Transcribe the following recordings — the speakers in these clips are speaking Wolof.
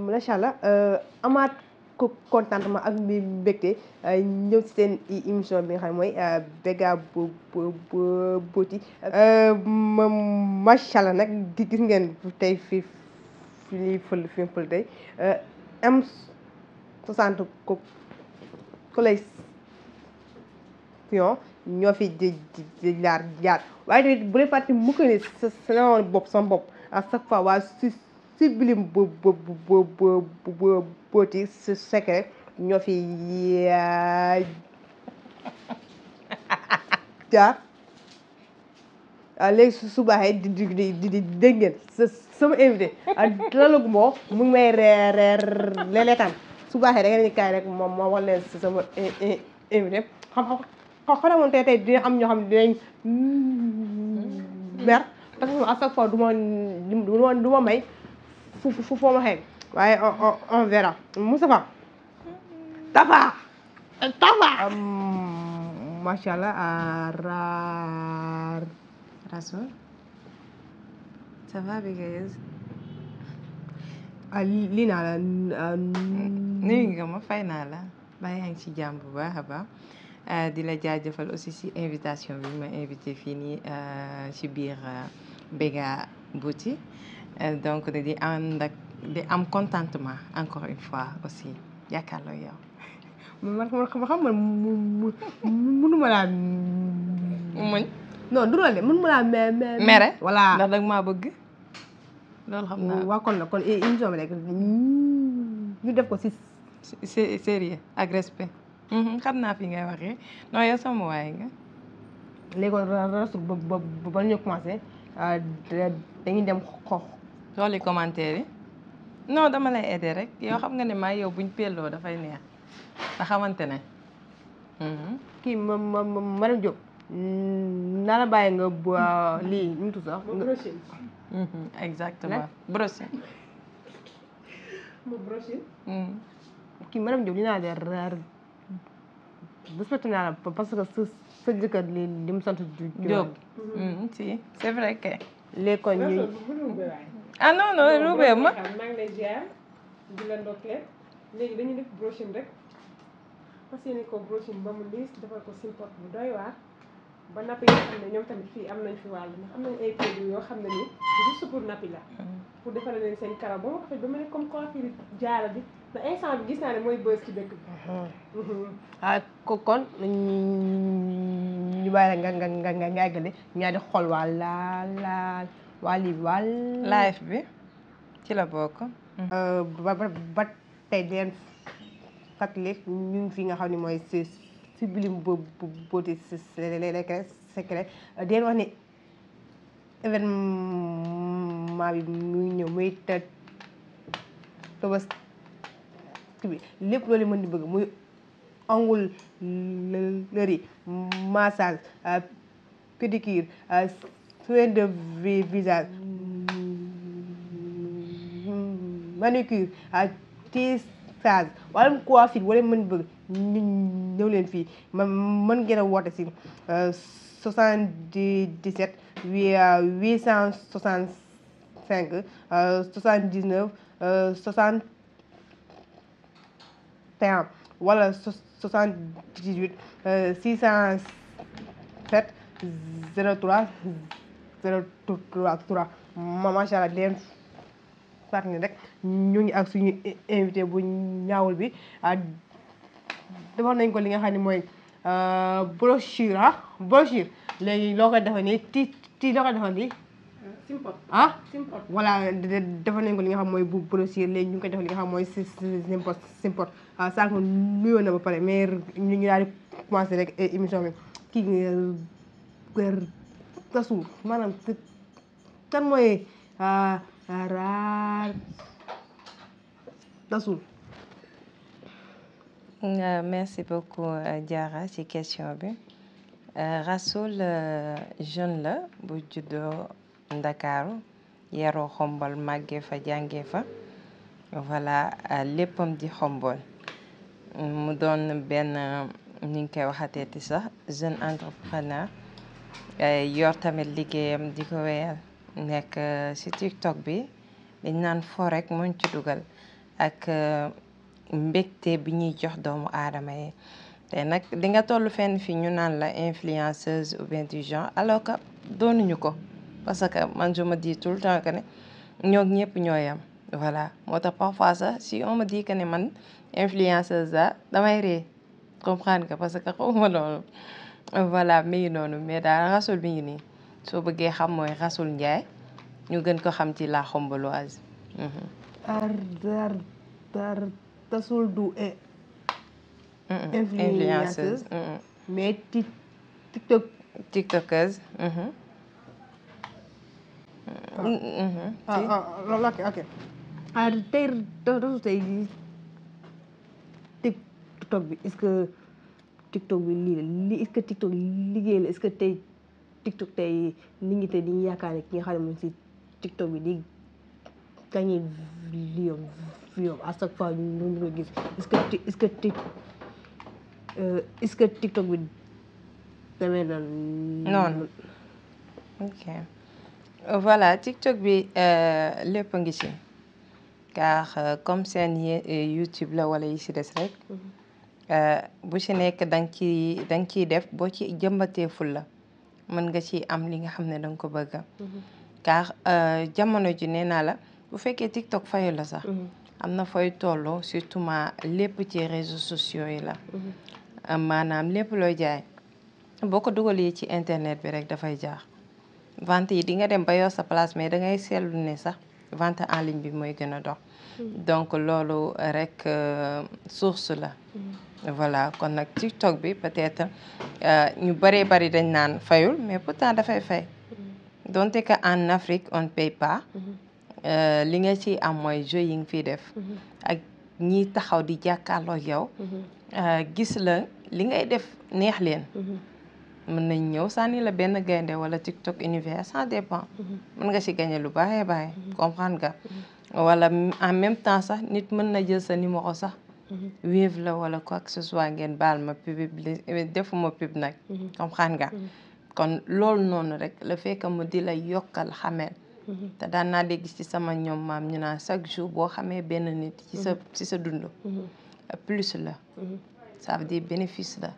macha allah amaat ko contentement ak mbégte ñëw ci seen émission bi nga xam ne mooy Béga Beauty macha allah nag gis ngeen tey fi fël tey M60 collection ñoo fi jaar waaye tamit bu leen fàtte mu ko ne sama bopp à chaque fois waa Sublime Beauty secret ñoo fi jaar léegi su baaxee di dégg ngeen sama invité lalagu moo mu ngi may reer leetaan su baaxee da ngeen ni kaay rek moom moo wax leen sama invité xam moom tey dina am ñoo xam ne dinañ mer parce que à chaque fois du ma may fu foo ma xeeg waaye on verra Moustapha Tafa macha allah Rasoul ça va Bégayeuse lii naa la nuyu nga ma fay naa la baa yaa ngi ci jàmm bu baax a baax di la jaajëfal aussi ci invitation bi ma invité fii nii ci biir Béga Beauty donc di ànd ak di am contentement encore une fois aussi jàkkaarloo yow. man xam man mënuma laa muñ non du loolu de mënuma laa mere voilà ndax danga maa bëgg loolu xam naa waa kon émission bi rek ñu def ko ci sérieux ak respect xam naa fi ngay waxee non yow sama waay nga léegi rasul ba ñu commencé dañuy dem xooli commentaire yi non dama lay aider rek yow xam nga ne maa yow buñ pelloo dafay neex nga xamante ne kii madame Diop naa la bàyyi nga lii nu mu tudd sax exactement brossé kii madame Diop li naa de respecté naa la parce que sa jëkkër li mu sant Diop si c'est vrai que léegi kon ñu ah non non ruubee ma maa ngi lay ziar di la ndokkeel léegi dañuy def brochine rek fas yéene ko brochine ba mu liis defal ko simport bu doy waar ba nappi yoo xam ne ñoom tamit fii am nañ fi wàll ndax am nañ ay produits yoo xam ne nii juste pour nappi la pour defal leen seen karaw ba ma ko fekk ba mel ne comme coiffure jaara bi te instant bi gis naa ne mooy buzz ci dëkk bi kon ñu bàyyi la nga eggale ñaa di xool waa live bi ci la bokk ba tey di leen fàttali ñu ngi fi nga xam ne mooy Sublime Beauty secret di leen wax ni événement bi muy ñëw muy Tabaski bi lépp loolu mën di bëgg muy onglerie massage pédicure soin de visage manucure tissage wala coiffure wala mën bëgg ñëw leen fii mën ngeen a woote si 77 865 79 61 wala 78 607 03 03 macha allah di leen fàttali rek ñu ngi ak suñu invité bu ñaawul bi defar nañ ko li nga xam ne mooy brochure léegi loo koy defee nii ti loo koy defee nii simport simport voilà defar nañ ko li nga xam mooy bu brochure léegi ñu ngi koy def li nga xam mooy simport sànq nuyoo na ba pare mais ñu ngi daal di commencé rek émission bi kii Rasoul maanaam kan mooy Rasoul. Merci beaucoup Diarra ci question bi Rasoul jeune la bu juddoo Ndakaaru yaroo Xombol màggee fa jàngee fa voilà léppam di Xombol mu doon benn ni ñu koy waxateeti sax jeune entrepreneur yor tamit liggéeyam di ko wéyal nekk ci TikTok bi dañ naan fo rek mooñ ci dugal ak mbégte bi ñuy jox doomu aadama yi te nag di nga toll fenn fi ñu naan la influenceuse ou bien du genre alors que doonuñu ko parce que man je me dis tout le temps que ne ñoo ñëpp ñoo yam voilà moo tax parfois sax si on me dit que ne man influenceuse la damay ree comprendre que parce que xawma loolu voilà mi ngi noonu mais daal Rassoul mi ngi nii soo bëggee xam mooy Rassoul Ndiaye ñu gën ko xam ci la Xomboloise. Rassoul du influenceuse mais tiktokeuse. loolu ok tey Rassoul tey TikTok bi est-ce que TikTok bi lii est-ce que TikTok liggéey la est-ce que tey TikTok tey nit ñi tey dañuy yaakaar ne ki nga xam ne moom si TikTok bi di gagné viom à chaque fois ñu ko gis est-ce que TikTok bi demee na noonu ok voilà TikTok bi lépp a ngi ci car comme seen YouTube la wala yi ci des rek bu ci nekk danga ciy def boo ci jëmbatee ful la mën nga ci am li nga xam ne danga ko bëgg car jamono ji nee naa la bu fekkee TikTok fayu la sax am na fooy tolloo surtout lépp ci réseaux sociaux yi la maanaam lépp looy jaay boo ko dugalee ci internet bi rek dafay jaar vente yi di nga dem ba yor sa place mais dangay seetlu ne sax vente en ligne bi mooy gën a dox donc loolu rek source la voilà kon nag TikTok bi peut-être ñu bari dañ naan fayul mais pourtant dafay fay donte que en Afrique on ne paye pas li nga ci am mooy jeu yi nga fiy def ak ñiy taxaw di jàkkaarloo yow gis la li ngay def neex leen mën nañ ñëw sànni la benn gaynde wala TikTok univers ça dépend mën nga ci gagner lu baaxee baax comprendre nga wala en même temps sax nit mën na jël sa numéro sax Wave la wala quoi que ce soit ngeen baal ma defuma pub nag comprendre nga kon loolu noonu rek le fait que mu di la yokkal xameel te daan naa dégg ci sama ñoom maam ñu naan chaque jour boo xamee benn nit ci sa dund plus la ça veut dire bénéfice la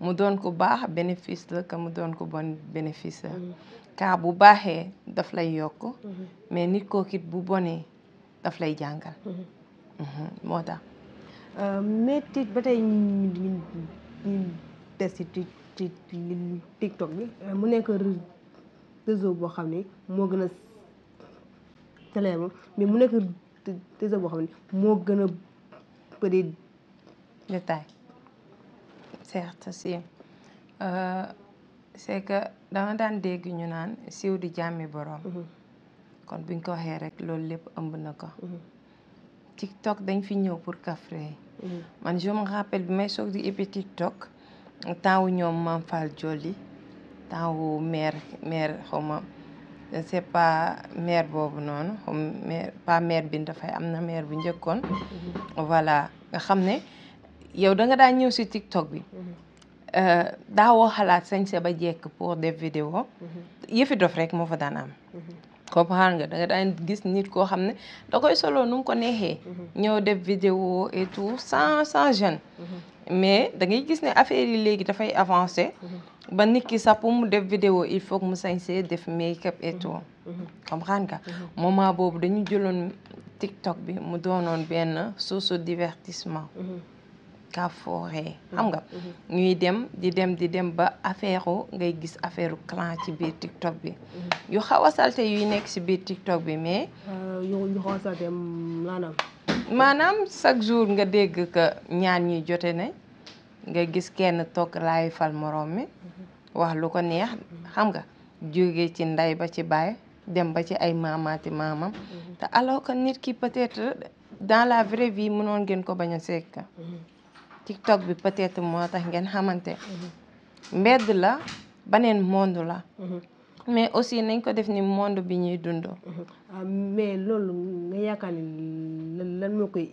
mu doon ko baax bénéfice la que mu doon ko bon bénéfice la car bu baaxee daf lay yokk mais nit kookit bu bonee daf lay jàngal moo tax mais ba tey ñu des ci TikTok bi mu nekk réseau boo xam ne moo gën a célèbre mais mu nekk réseau boo xam ne moo gën a bëri détail certes si c'est que dama daan dégg ñu naan siiw di jàmmi boroom kon buñ ko waxee rek loolu lépp ëmb na ko TikTok dañ fi ñëw pour kafre man je me rappelle bi may soog di ubbi TikTok temps wu ñoom Mame Fall Jolly temps wu mère xawma je ne sais pas mère boobu noonu pas mère bi dafay am na mère bu njëkkoon voilà nga xam ne yow da nga daan ñëw ci TikTok bi daawoo xalaat sañse ba jekk pour def vidéo yëfi dof rek moo fa daan am comprendre nga da nga daan gis nit koo xam ne da koy solo nu mu ko neexee ñëw def vidéo et tout sans gêne mais da ngay gis ne affaire yi léegi dafay avancer ba nit ki sax pour mu def vidéo il faut que mu sañse def make-up et tout comprendre nga moment boobu dañu jëloon TikTok bi mu doonoon benn source de divertissement ka fooree xam nga ñuy dem di dem ba affaire ngay gis affaire clan ci biir TikTok bi yu xaw a salte yuy nekk ci biir TikTok bi mais yu xaw a salte maanaam chaque jour nga dégg que ñaar ñuy jote ne nga gis kenn toog laay fal moroom mi wax lu ko neex xam nga jóge ci ndey ba ci baay dem ba ci ay maamaati maamam te alors que nit ki peut-être dans la vraie vie mënoon ngeen ko bañ a sekk TikTok bi peut-être moo tax ngeen xamante mbedd la beneen monde la mais aussi nañ ko def ni monde bi ñuy dund mais loolu nga yaakaar ni lan moo koy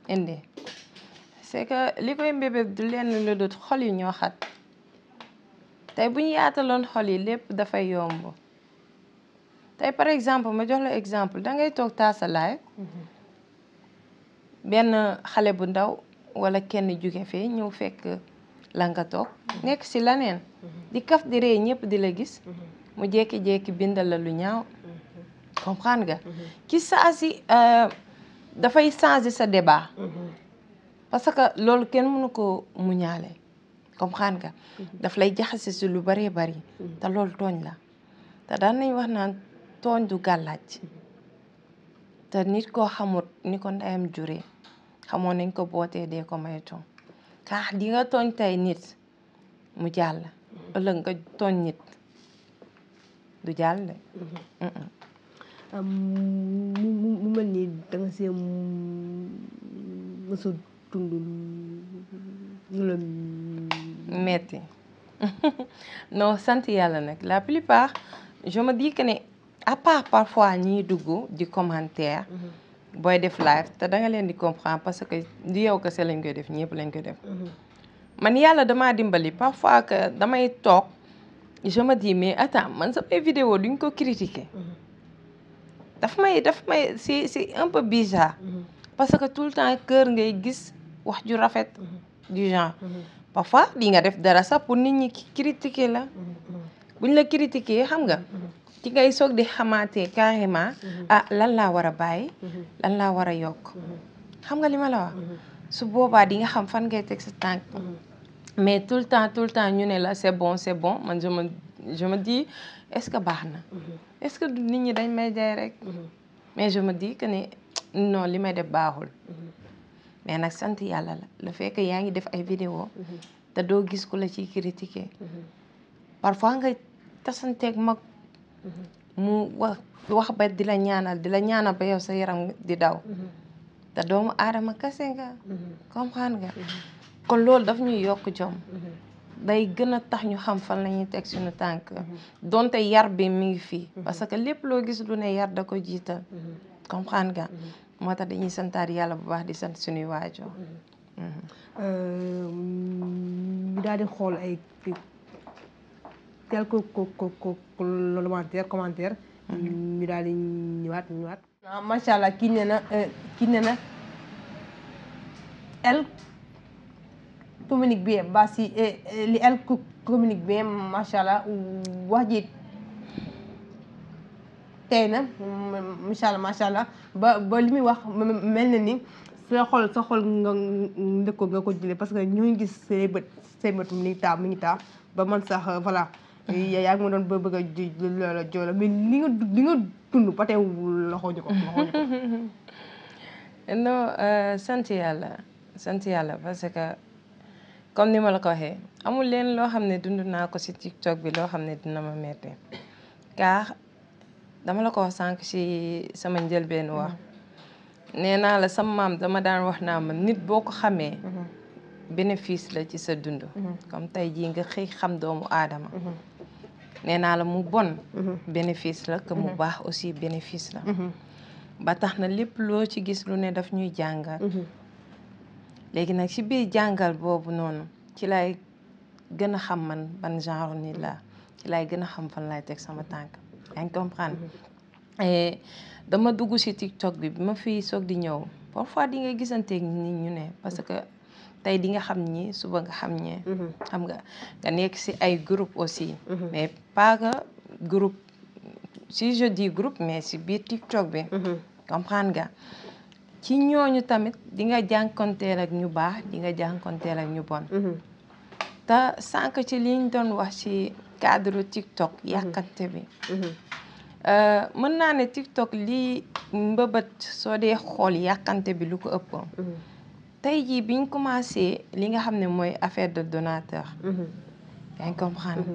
indi c'est que li koy mbébét du lenn lu dut xol yi ñoo xat tey bu ñu yaataloon xol yi lépp dafay yomb tey par exemple ma jox la exemple da ngay toog taasa live benn xale bu ndaw wala kenn jóge fee ñëw fekk la nga toog nekk ci laneen di kaf di ree ñëpp di la gis mu jékki-jékki bindal la lu ñaaw comprendre nga ki saa si dafay changer sa débat parce que loolu kenn mënu ko muñaale comprendre nga daf lay jaxase ci lu bëree bëri te loolu tooñ la te daan nañ wax naan tooñ du gàllaaj te nit koo xamut ni ko ndeyam juree xamoon nañ ko bootee dee ko maytu kaa di nga tooñ tey nit mu jàll ëllëg nga tooñ nit du jàll de mu mel ni da nga see mësa dund lu la metti non sant yàlla nag la plupart je me dis que ne à part parfois ñiy dugg di commentaire booy def live te da nga leen di comprendre parce que du yow kese lañ koy def ñëpp lañ koy def man yàlla damaa dimbali parfois que damay toog je me dis mais attends man samay vidéo duñ ko critiquer daf may c'est un peu bizarre parce que tout le temps kër ngay gis wax ju rafet du genre parfois di nga def dara sax pour nit ñi critiquer la buñ la critiquer xam nga ci ngay soog di xamaatee carrément ah lan laa war a bàyyi lan laa war a yokk xam nga li ma la wax su boobaa di nga xam fan ngay teg sa tànk mais tout le temps ñu ne la c'est bon man je me dis est-ce que baax na est-ce que nit ñi dañ may jaay rek mais je me dis que ne non li may def baaxul mais nag sant yàlla la le fait que yaa ngi def ay vidéo te doo gis ku la ciy critiquer parfois nga tasanteeg mag mu wax ba di la ñaanal ba yow sa yaram di daw te doomu aadama kase nga comprendre nga kon loolu daf ñuy yokk jom day gën a tax ñu xam fan la ñuy teg suñu tànk donte yar bi mi ngi fii parce que lépp loo gis lu ne yar da ko jiital comprendre nga moo tax dañuy santaat yàlla bu baax di sant suñuy waajur ñu daal di xool ay quelques commentaire ñu daal di ñëwaat macha allah kii nee na elle communique bien ba si li elle communique bien macha allah wax ji tey na macha allah ba li muy wax mel na ni sa xol nga ndëkko nga ko jëlee parce que ñu ngi gis say bët mi ngi taa ba man sax voilà yaa ngi ma doon bëgg a ji loola joola mais li nga dund ba tey loxooñu ko non sant yàlla parce que comme ni ma la ko waxee amul leen loo xam ne dund naa ko ci TikTok bi loo xam ne dina ma metti car dama la ko wax sànq ci sama njëlbeen wax nee naa la sama maam dama daan wax naa ma nit boo ko xamee bénéfice la ci sa dund comme tey jii nga xëy xam doomu aadama nee naa la mu bon bénéfice la que mu baax aussi bénéfice la ba tax na lépp loo ci gis lu ne daf ñuy jàngal léegi nag ci biir jàngal boobu noonu ci lay gën a xam man ban genre nit la ci lay gën a xam fan lay teg sama tànk yaa ngi comprendre dama dugg ci TikTok bi ma fi soog di ñëw parfois di nga gisanteeg nit ñu ne parce que tey di nga xam ñi suba nga xam ñee xam nga nekk ci ay groupe aussi mais pas que groupe si je dis groupe mais ci biir TikTok bi comprendre nga ci ñooñu tamit di nga jànkonteel ak ñu baax di nga jànkonteel ak ñu bon te sànq ci liñ doon wax ci cadre TikTok yàkkante bi mën naa ne TikTok lii mbëbët soo dee xool yàkkante bi lu ko ëpp tey jii biñ commencé li nga xam ne mooy affaire de donateur yaa ngi comprendre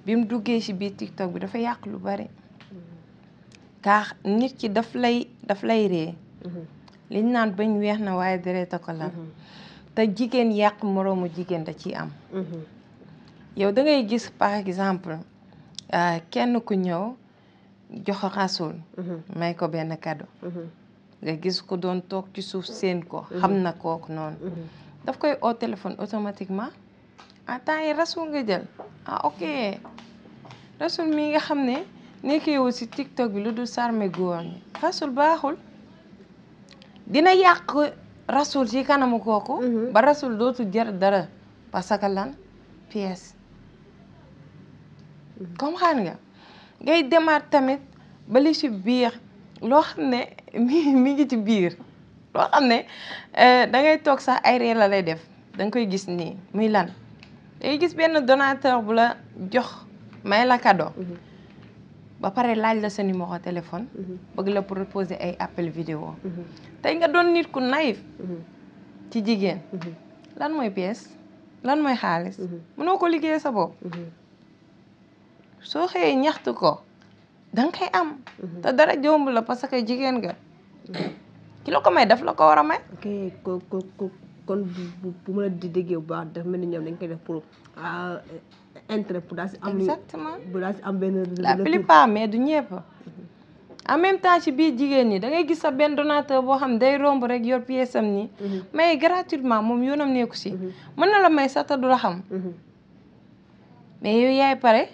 bi mu duggee ci biir TikTok bi dafa yàq lu bari car nit ki daf lay ree liñ naan bañ weex na waaye dereeta ko la te jigéen yàq moroomu jigéen da ciy am yow da ngay gis par exemple kenn ku ñëw jox rasul may ko benn cadeau nga gis ko doon toog ci suuf seen ko xam na kooku noonu daf koy au téléphone automatiquement temps yi rasul nga jël ok rasul mi nga xam ne nekkeewul si TikTok bi lu dul sarme góor ñi Rasoul baaxul dina yàq Rasoul ci kanamu kooku ba Rasoul dootul jar dara parce que lan pièce comme xam nga ngay demaat tamit ba li ci biir loo xam ne mi ngi ci biir loo xam ne da ngay toog sax ay ree la lay def da nga koy gis nii muy lan day gis benn donateur bu la jox may la cadeau ba pare laaj la sa numéro téléphone bëgg la proposer ay appel vidéo tey nga doon nit ku naïf ci jigéen lan mooy pièce lan mooy xaalis mënoo ko liggéey sa bopp soo xëyee ñaxtu ko danga koy am te dara jomb la parce que jigéen nga ki la ko may daf la ko war a may ok kon bu ma la di déggee bu baax dafa mel ni ñoom dañ koy def pour intérêt pour daal si am exactement bu daal si am benn la plupart mais du ñëpp en même temps ci biir jigéen ñi da ngay gis sa benn donateur boo xam day romb rek yor pièce am nii mais gratuitement moom yoonam nekku si mën na la may sax te du la xam mais yow yaay pare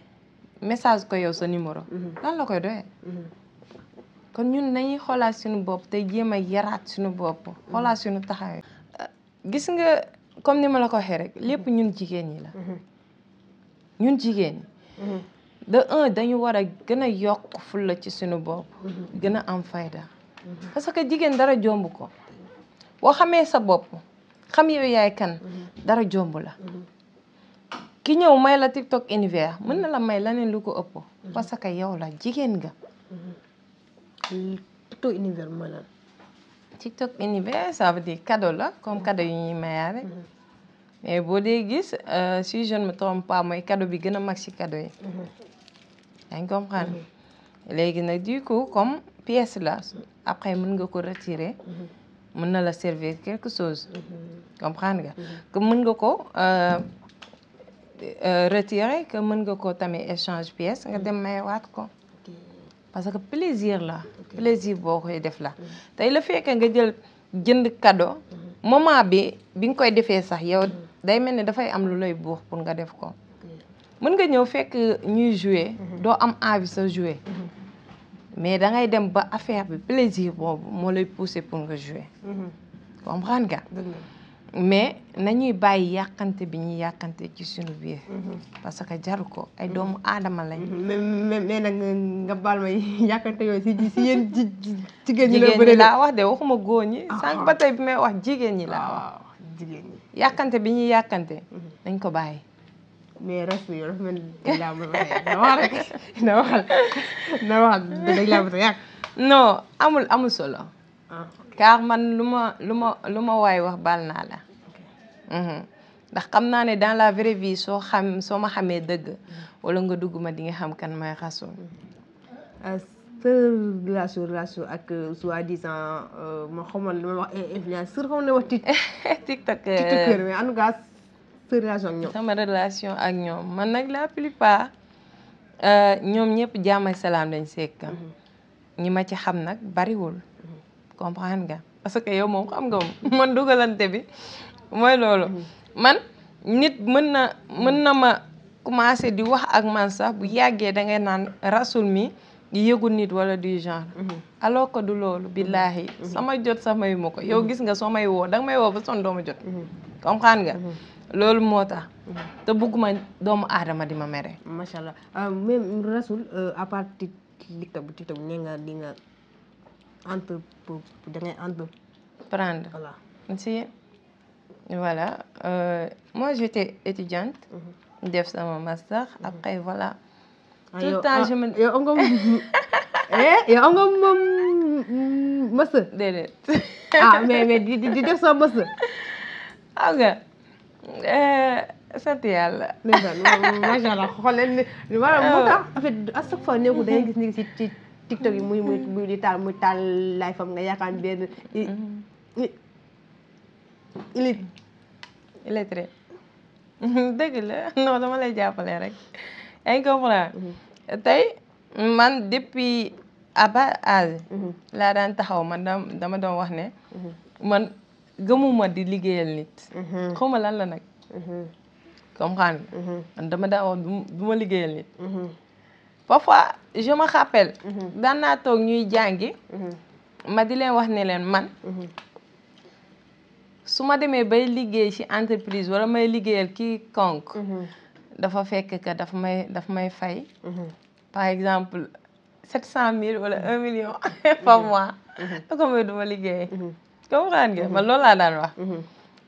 message ko yow sa numéro lan la koy doyee kon ñun dañuy xoolaat suñu bopp te jéem a yaraat suñu bopp xoolaat suñu taxawee gis nga comme ni ma la ko waxee rek lépp ñun jigéen ñi la ñun jigéen ñi de un dañu war a gën a yokk fulla ci suñu bopp gën a am fayda parce que jigéen dara jomb ko boo xamee sa bopp xam yow yaay kan dara jomb la ki ñëw may la TikTok univers mën na la may leneen lu ko ëpp parce que yow la jigéen nga TikTok univers mooy lan TikTok univers ça veut dire cadeau la comme cadeau yu ñuy mayaale mais boo dee gis si je ne me trompe pas mooy cadeau bi gën a mag si cadeau yi yaa ngi comprendre léegi nag du coup comme pièce la après mën nga ko retirer mën na la servir quelque chose comprendre nga que mën nga ko retirer que mën nga ko tamit échange pièce nga dem mayewaat ko parce que plaisir la plaisir boo koy def la tey la fekk nga jënd cadeau moment bi nga koy defee sax yow day mel ni dafay am lu lay buux pour nga def ko mën nga ñëw fekk ñuy jouer doo am envie sa jouer mais da ngay dem ba affaire bi plaisir boobu moo lay pousser pour nga jouer comprendre nga mais nañuy bàyyi yàqante bi ñuy yàqante ci suñu biir parce que jaru ko ay doomu aadama lañ mais nag nga baal ma yàqante yooyu si yéen jigéen ñi la bëri laa wax de waxuma góor ñi sànq ba tey bi may wax jigéen ñi laa wax jigéen ñi yàqante bi ñuy yàqante dañ ko bàyyi mais reste yow dafa mel ni laa mën a wax rek na waxal dañ laa mën a yàq non amul solo car man lu ma waay wax baal naa la ndax xam naa ne dans la vraie vie soo ma xamee dëgg wala nga dugg ma di nga xam kan mooy Rasoul sa relation ak soi-disant ma xamal li ma wax influenceur xam ne wax tiktokeur mais en tout cas sa relation ak ñoom sama relation ak ñoom man nag la plupart ñoom ñëpp jàmm ak salaam lañ sekk ñi ma ci xam nag bariwul comprendre nga parce que yow moom xam nga man dugalante bi mooy loolu man nit mën na ma commencé di wax ak man sax bu yàggee da ngay naan Rasoul mi di yëgul nit wala du genre alors que du loolu billaahi sama jot sax mayu ma ko yow gis nga soo may woo danga may woo ba son dooma jot comprendre nga loolu moo tax te bëgguma doomu aadama di ma mere macha allah même Rasoul à part TikTok bu nee nga di nga dangay prendre voilà si voilà moi j'étais étudiante def sama master après voilà tout le temps je me yow am nga moom master déedéet mais di def sa master xam nga sant yàlla macha allah xool leen maanaam moo tax en fait à chaque fois neeku da ngay gis ni ci TikTok yi muy di taal live fam nga yaakaar benn illettré dëgg la non dama lay jàppale rek yaa ngi comprendre tey man depuis à bas âge laa daan taxaw man dama doon wax ne man gëmuma di liggéeyal nit xawma lan la nag comprendre man dama daan wax du ma liggéeyal nit parfois je me rappelle daan naa toog ñuy jàngi ma di leen wax ne leen man su ma demee bay liggéey ci entreprise wala may liggéeyal quiconque dafa fekk que daf may fay par exemple 700 000 wala 1 million par mois da ko may duma liggéey comprendre nga man loolu laa daan wax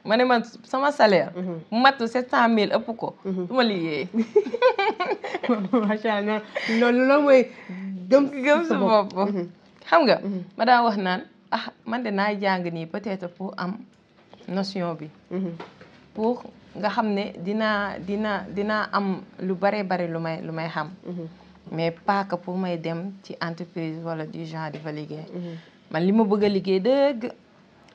ma ne man sama salaire mu matu 700 000 ëpp ko du ma liggéey macha allah loolu mooy gëm sa bopp xam nga ma daan wax naan man de naa jàng nii peut-être pour am notion bi pour nga xam ne dinaa am lu bare lu may xam mais pas que pour may dem ci entreprise wala du genre di fa liggéey man li ma bëgg a liggéey dëgg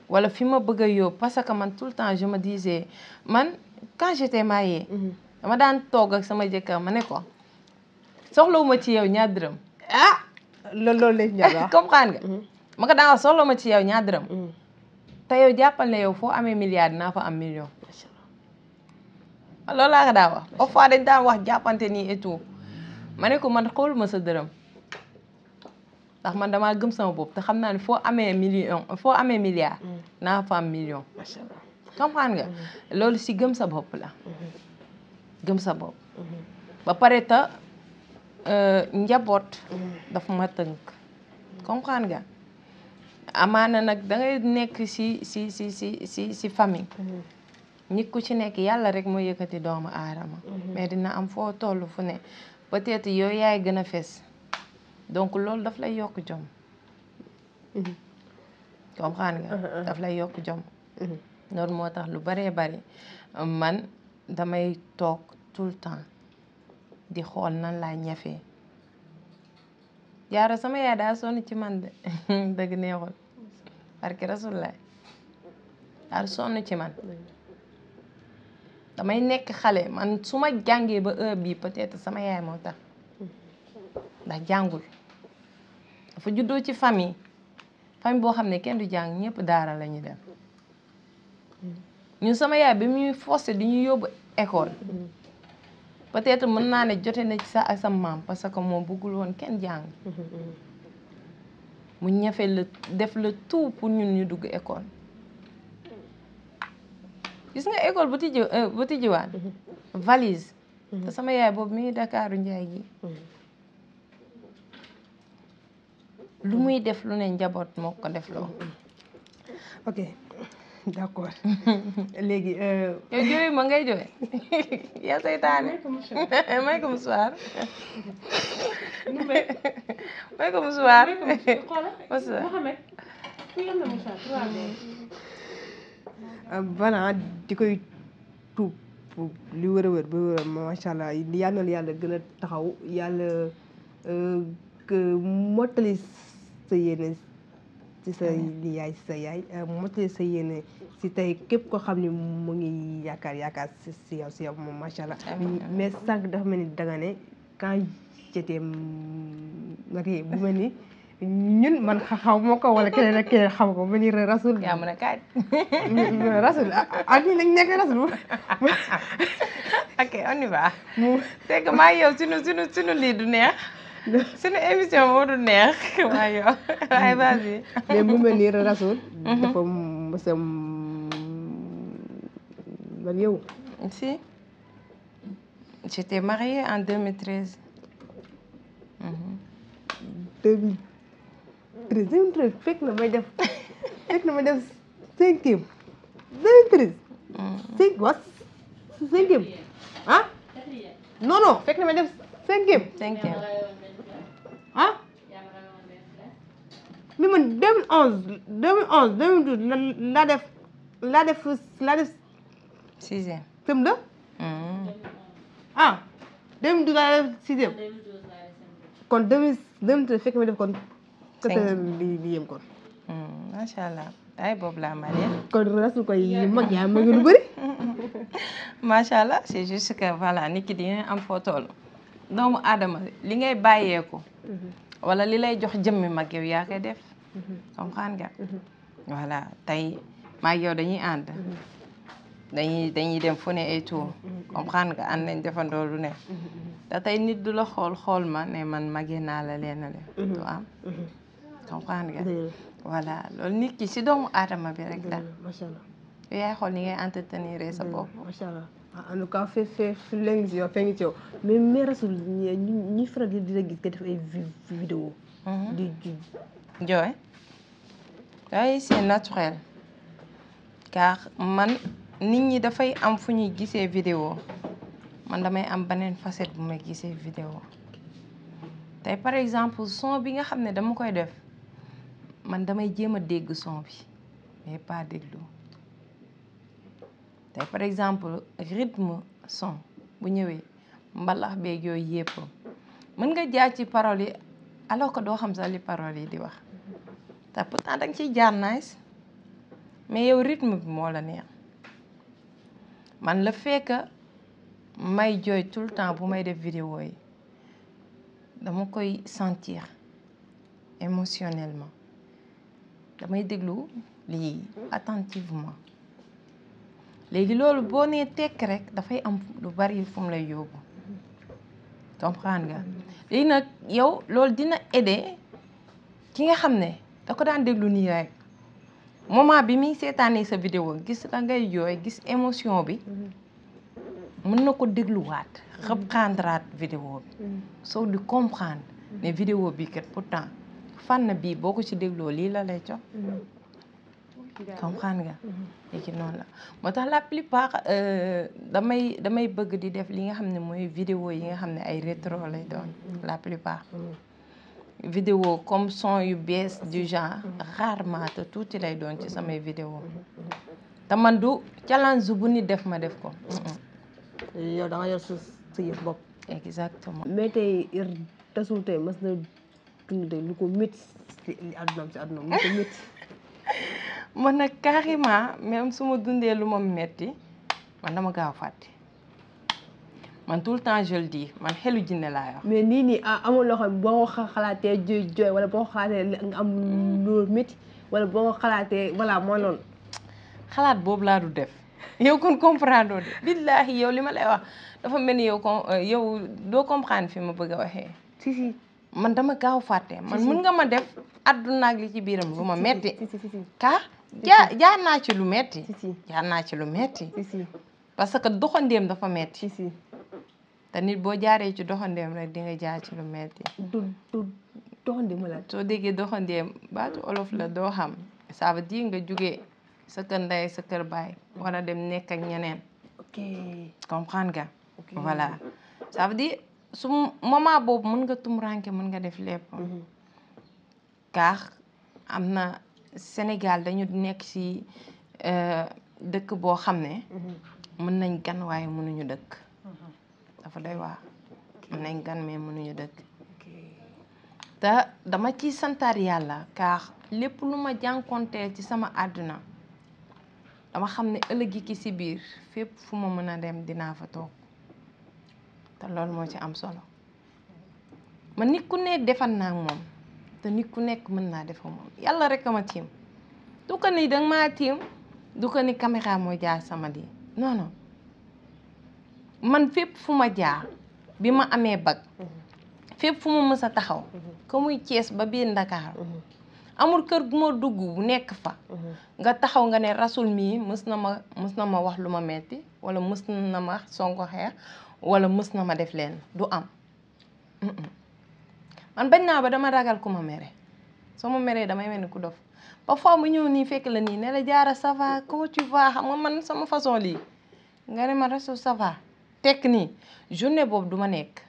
wala fi ma bëgg a yóbbu parce que man tout le temps je me disais man quand j'étais mariée dama daan toog ak sama jëkkër ma ne ko soxlawuma ci yow ñaar dërëm loolu lañ ñaar comprendre nga ma ko daan wax soxlawuma ci yow ñaar dërëm te yow jàppal ne yow foo amee milliard dinaa fa am million loolu laa ko daa wax parfois dañ daan wax jàppante nii et tout ma ne ko man xooluma sa dërëm ndax man damaa gëm sama bopp te xam naa ne foo amee milliard naa fa am million comprendre nga loolu si gëm sa bopp la gëm sa bopp ba pare te njaboot dafa ma tënk comprendre nga amaana nag da ngay nekk si famille nit ku ci nekk yàlla rek moo yëkkati doomu aadama mais dina am foo toll fu ne peut-être yow yaay gën a fes donc loolu daf lay yokk jom comprendre nga daf lay yokk jom loolu moo tax lu baree bari man damay toog tout le temps di xool nan laa ñafee jaara sama yaay daa sonn ci man de dëgg neexul parce que rasulullah daa sonn ci man damay nekk xale man su ma jàngee ba heure bii peut-être sama yaay moo tax ndax jàngul dafa juddoo ci famille boo xam ne kenn du jàng ñëpp daara la ñu dem ñun sama yaay bi muy forcé di ñu yóbbu école peut-être mën naa ne jote na ci sax ak sa maam parce que moom bëggul woon kenn jàng mu ñafe la def le tout pour ñun ñu dugg école gis nga école bu tijjiwaan valise te sama yaay boobu mi ngi Dakaaru Njaay gi lu muy def lu ne njaboot moo ko def loo ok d'accord léegi yow jooy ma ngay jooy yaa seytaane may ko musuwaar may ko musuwaar bana di koy tuub li wër a wër ba wër macha allah yal na yàlla gën a taxaw yàlla mottali sa yéene ci sa yaay si sa yaay mottali sa yéene si tey képp koo xam ne mu ngi yaakaar si yow moom macha allah mais sànq dafa mel ni danga ne quand j'étais mariée bu mel ni ñun man xaw moo ko wala keneen ak keneen xam ko ba ni rasul yaa mën a kaaj rasul ak ñi lañ nekk rasul ok on y va c'est que maa yow sunu lii du neex sunu émission moo du neex maa yow waaye vas-y mais mu mel ni rasul dafa mës a man yow si j'étais mariée en 2013 2013 fekk na may def 5e 2013 5e ah non fekk na may def 5e ah mais man 2012 laa def 6e CM2 ah 2012 laa def 6e kon 2013 fekk na may def kon li yem kon macha allah ay boobu laa marié kon rasul koy mag yaa mag lu bëri macha allah c'est juste que voilà nit ki dina am foo toll doomu aadama li ngay bàyyeeku wala li lay jox jëmmi mag yow yaa koy def comprendre nga voilà tey maag yow dañuy ànd dañuy dem fu ne et tout comprendre nga ànd nañ defandoo lu ne da tey nit du la xool ma ne man magee naa la leen le du am comprendre nga voilà loolu nit ki si doomu aadama bi rek la macha allah yow yaay xool ni ngay entretenir sa bopp macha allah en tout cas fi léegi si yow fee ngi ci yow mais Rasoul ñi faral di la gis nga def ay vidéo di jooy waaye c'est naturel car man nit ñi dafay am fu ñuy gisee vidéo man damay am beneen facette bu may gisee vidéo tey par exemple son bi nga xam ne dama koy def man damay jéem a dégg son bi mais pas déglu tey par exemple rythme son bu ñëwee mbalax beeg yooyu yëpp mën nga jaar ci paroles yi alors que doo xam sax li paroles yi di wax te pourtant danga ciy jaar nice mais yow rythme bi moo la neex man la fekk may jooy tout le temps bu may def vidéo yi dama koy sentir émotionnellement damay déglu lii attentivement léegi loolu boo nee tekk rek dafay am lu bari fu mu lay yóbbu comprendre nga léegi nag yow loolu dina aider ki nga xam ne da ko daan déglu nii rek moment bi muy seetaanee sa vidéo gis da ngay jooy gis émotion bi mën na ko dégluwaat reprendre vidéo bi soo di comprendre ne vidéo bi kat pourtant fànn bii boo ko ci dégloo lii la lay jox comprendre nga léegi noonu la moo tax la plupart damay bëgg di def li nga xam ne mooy vidéo yi nga xam ne ay rétro lay doon la plupart vidéo comme son yu bees du genre rarement te tuuti lay doon ci samay vidéo te man du challenge bu nit def ma def ko yow da nga yor sa yëf bopp exactement mais tey Rasoul tey mas na dund tey lu ko métti ci àddunaam lu ko métti man nag carrément même su ma dundee lu ma metti man dama gaaw fàtte man tout le temps je le dis man xelu jinne laa yor mais nii amul loo xam boo ko xalaatee jooy wala boo ko xalaatee nga am lu métti wala boo ko xalaatee voilà mooy loolu xalaat boobu laa du def yow kon comprendre de billaahi yow li ma lay wax dafa mel ni yow doo comprendre fi ma bëgg a waxee si man dama gaaw fàtte man mën nga ma def àdduna ak li ci biiram lu ma metti car jaar naa ci lu metti jaar naa ci lu metti parce que doxandeem dafa metti te nit boo jaaree ci doxandeem rek di nga jaar ci lu metti du doxandeem la soo déggee doxandeem baatu olof la doo xam ça veut dire nga jógee sa kër ndey sa kër baay war a dem nekk ak ñeneen ok comprendre nga voilà ça veut dire su moment boobu mën nga tumranke mën nga def lépp car am na Sénégal dañu nekk ci dëkk boo xam ne mën nañ gan waaye mënuñu dëkk dafa doy waar mën nañ gan mais mënuñu dëkk te dama ciy santaar yàlla car lépp lu ma jànkonteel ci sama àdduna dama xam ne ëllëg ki ci biir fépp fu ma mën a dem dinaa fa toog te loolu moo ci am solo man nit ku ne defal naa ak moom te nit ku nekk mën naa def ak moom yàlla rek a ma tiim du ko ni danga maa tiim du ko ni caméra mooy jaar sama di non non man fépp fu ma jaar bi ma amee bag fépp fu ma mës a taxaw ko muy Cees ba biir Ndakaaru amul kër gu ma dugg bu nekk fa nga taxaw nga ne Rasoul mii mës na ma wax lu ma metti wala mës na ma sonko xeex wala mës na ma def leen du am man bañ naa ba dama ragal ku ma mere soo ma meree damay mel ni ku dof parfois mu ñëw nii fekk la nii ne la jaara ça va comment tu vas xam nga man sama façon lii nga ne ma Rasoul ça va tekk nii journée boobu du ma nekk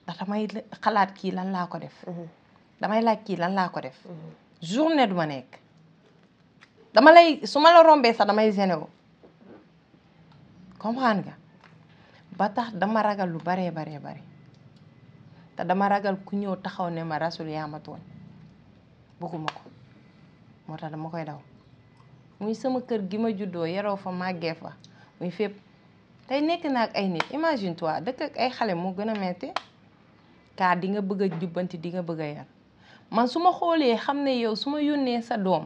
ndax damay xalaat kii lan laa ko def damay laaj kii lan laa ko def journée du ma nekk dama lay su ma la rombee sax damay généw comprendre nga ba tax dama ragal lu baree baree bari te dama ragal ku ñëw taxaw ne ma Rasoul yaa ma tooñ bëgguma ko moo tax dama koy daw muy sama kër gi ma juddoo yaroo fa màggee fa muy fépp tey nekk naa ak ay nit imagine toi dëkk ak ay xale moo gën a metti kaa di nga bëgg a jubbanti di nga bëgg a yar man su ma xoolee xam ne yow su ma yónnee sa doom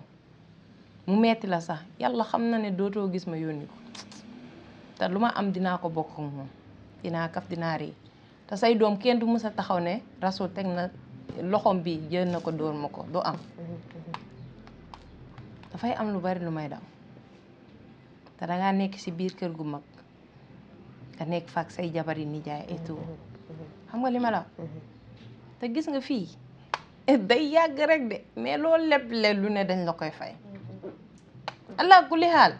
mu metti la sax yàlla xam na ne dootoo gis ma yónni ko te lu ma am dinaa ko bokk ak moom dinaa kaf dinaa ree te say doom kenn du mës a taxaw ne Rasoul teg na loxoom bi jël na ko dóor ma ko du am dafay am lu bari lu may daw te dangaa nekk ci biir kër gu mag nga nekk fa ak say jabari nijaay et tout xam nga li ma la te gis nga fii day yàgg rek de mais loolu lépp lu ne dañ la koy fay allah kulli xaal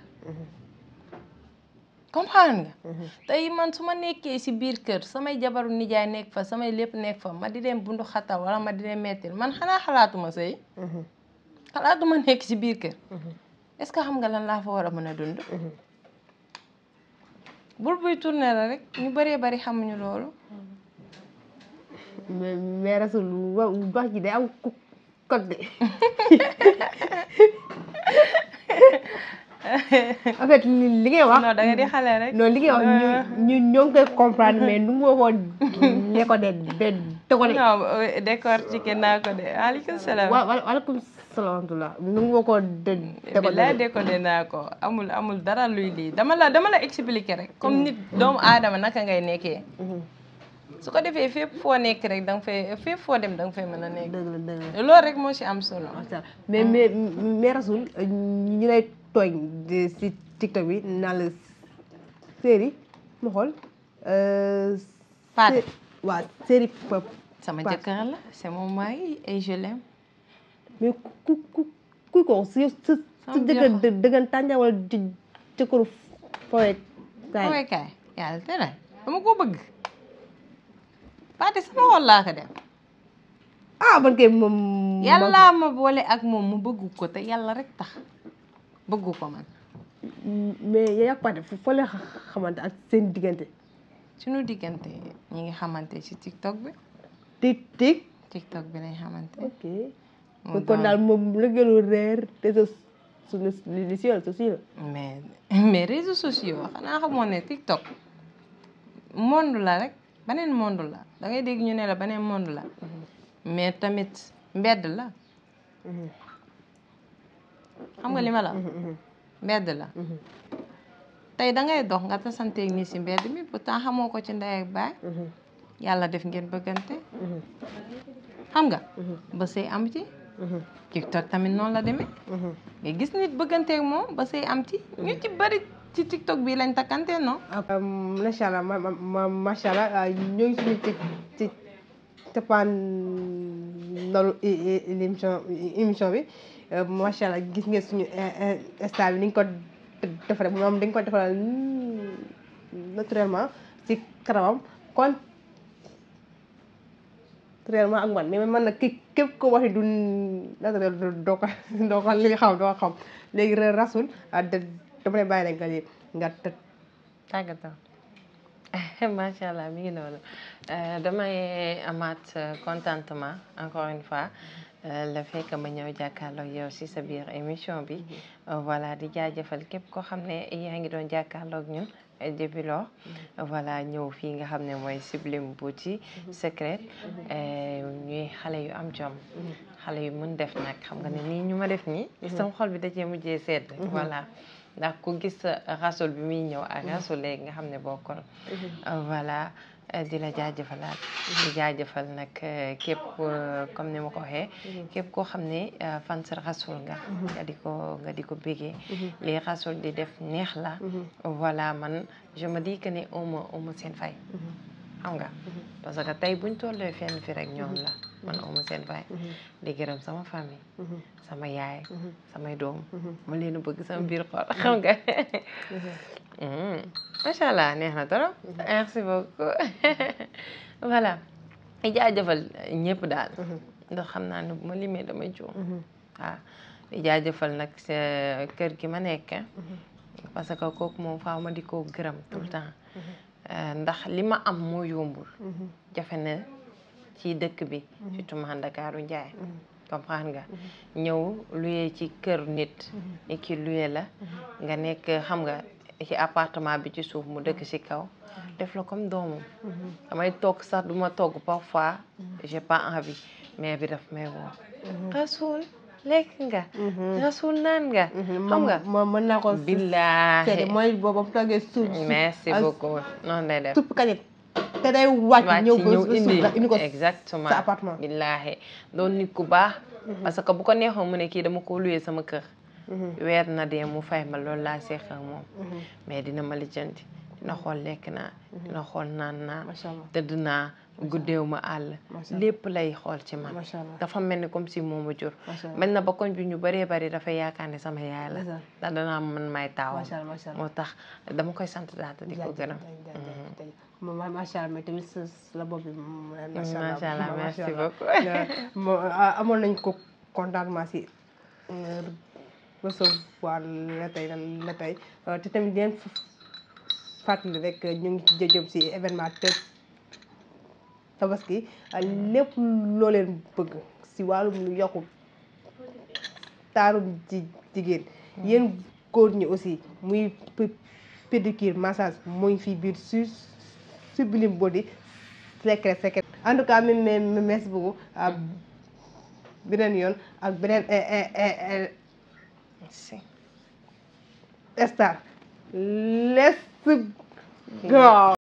comprendre nga tey man su ma nekkee ci biir kër samay jabaru nijaay nekk fa samay lépp nekk fa ma di leen bundu xatal wala ma di leen mettil man xanaa xalaatuma sëy xalaatuma nekk ci biir kër est-ce que xam nga lan laa fa war a mën a dund bul buy tourner la rek ñu bëree bari xamuñu loolu mais Rasoul wax ji day am code de en fait li ngay wax non da nga di xale rek non li ngay wax ñu ñoo ngi koy comprendre mais nu nga ko ne ko de ko de non décortiquer naa ko de waaleykum salaam waaleykum salaam nu nga ko de ko bilaay décoder naa ko amul dara luy lii dama la expliquer rek comme nit doomu aadama naka ngay nekkee su ko defee fépp foo nekk rek da nga fay fépp foo dem da nga fay mën a nekk dëgg la loolu rek moo ci am solo mais Rasoul ñu lay tooñ si TikTok bi naan la série ma xool Fade waaw série sama jëkkër la c'est mon mari et je l'aime mais kuy ko si jëkkër dëggantaan wala jëkkëru fowekaay yàlla tere dama ko bëgg Fade sama xol laa ko def man kay moom yàlla ma boole ak moom mu bëggu ko te yàlla rek tax bëggu ko man mais yaa Fade foo leen xamante ak seen diggante suñu diggante ñi ngi xamante ci TikTok bi TikTok bi lañ xamante ok kon daal moom la gënu reer réseaux sociaux mais réseaux sociaux xanaa xamoon ne TikTok monde la rek beneen monde la da ngay dégg ñu ne la beneen monde la mais tamit mbedd la xam nga li ma la mbedd la tey da ngay dox nga tasanteeg nii ci mbedd mi pourtant xamoo ko ci ndey ak baay yàlla def ngeen bëggante xam nga ba sëy am ci TikTok tamit noonu la demee nga gis nit bëgganteeg moom ba sëy am ci ñu ci bari ci TikTok bi lañ takkante non macha allah macha allah ñoo ngi suñu ci capaan ndalu émission bi macha allah gis ngeen suñu style bi ni ñu ko defaree moom dañ ko defaral naturellement ci kanamam kon naturellement ak man mais man nag képp ko waxi du naturel doo ko li xam doo xam léegi Rasoul dama lay bàyyi rek nga tàggatoo macha allah mi ngi noonu damay amaat contentement encore une fois le fait que ma ñëw jàkkaarloo yow ci sa biir émission bi voilà di jaajëfal képp koo xam ne yaa ngi doon jàkkaarloog ñun depuis lors voilà ñëw fii nga xam ne mooy Sublime Beauty Secret ñuy xale yu am jom xale yu mën def nag xam nga ne nii ñu ma def nii sama xol bi da cee mujjee sedd voilà ndax ku gis Rasoul bi muy ñëw ak Rasoul léegi nga xam ne bokkul voilà di la jaajëfalaat di jaajëfal nag képp comme ni ma ko waxee képp koo xam ne fan sa Rasoul nga nga di ko bégee li Rasoul di def neex la voilà man je me dis que ne uma seen fay xam nga parce que tey buñ tollee fenn fi rek ñoom la man uma seen fay di gërëm sama famille sama yaay samay doom ma leen bëgg sama biir xol xam nga macha allah neex na trop merci beaucoup voilà di jaajëfal ñëpp daal ndax xam naa ne bu ma limee damay juum waaw di jaajëfal nag sa kër gi ma nekk parce que kooku moom faaw ma di ko gërëm tout le temps ndax li ma am moo yombul jafe na ci dëkk bi surtout ma Ndakaaru Njaay comprendre nga ñëw luyee ci kër nit et ki luyee la nga nekk xam nga ci appartement bi ci suuf mu dëkk ci kaw def la comme doomam damay togg sax duma togg parfois j'ai pas envie mais bi daf may woo Rasoul lekk nga Rasoul naan nga xam nga mën naa ko billaahi mooy boobu mu toggee suuf merci beaucoup noonu lay def supp kañit te day wàcc ñëw indi ko exactement sa appartement billaahi doon nit ku baax parce que bu ko neexoon mu ne kii dama ko luyee sama kër weer na dee mu fay ma loolu laa seq ak moom mais dina ma lijjanti dina xool lekk naa dina xool naan naa tëdd naa guddeew ma àll lépp lay xool ci man dafa mel ni comme si moom a jur bañ na ba koñ bi ñu bëree bëri dafa yaakaar ne sama yaay la ndax danaa man may taawam moo tax dama koy sant daata di ko gërëm macha allah mais tamit la bopp bi macha allah merci beaucoup amoon nañ ko contentement si recevoir la tey te tamit ngeen fàttali rek ñu ngi ci jëm si événement tabaski lépp loo leen bëgg si wàllum lu yokku taarum jigéen yéen góor ñi aussi muy pédicure massage muy fii biir Sublime Body secret en tout cas merci beaucoup beneen yoon ak beneen star let's go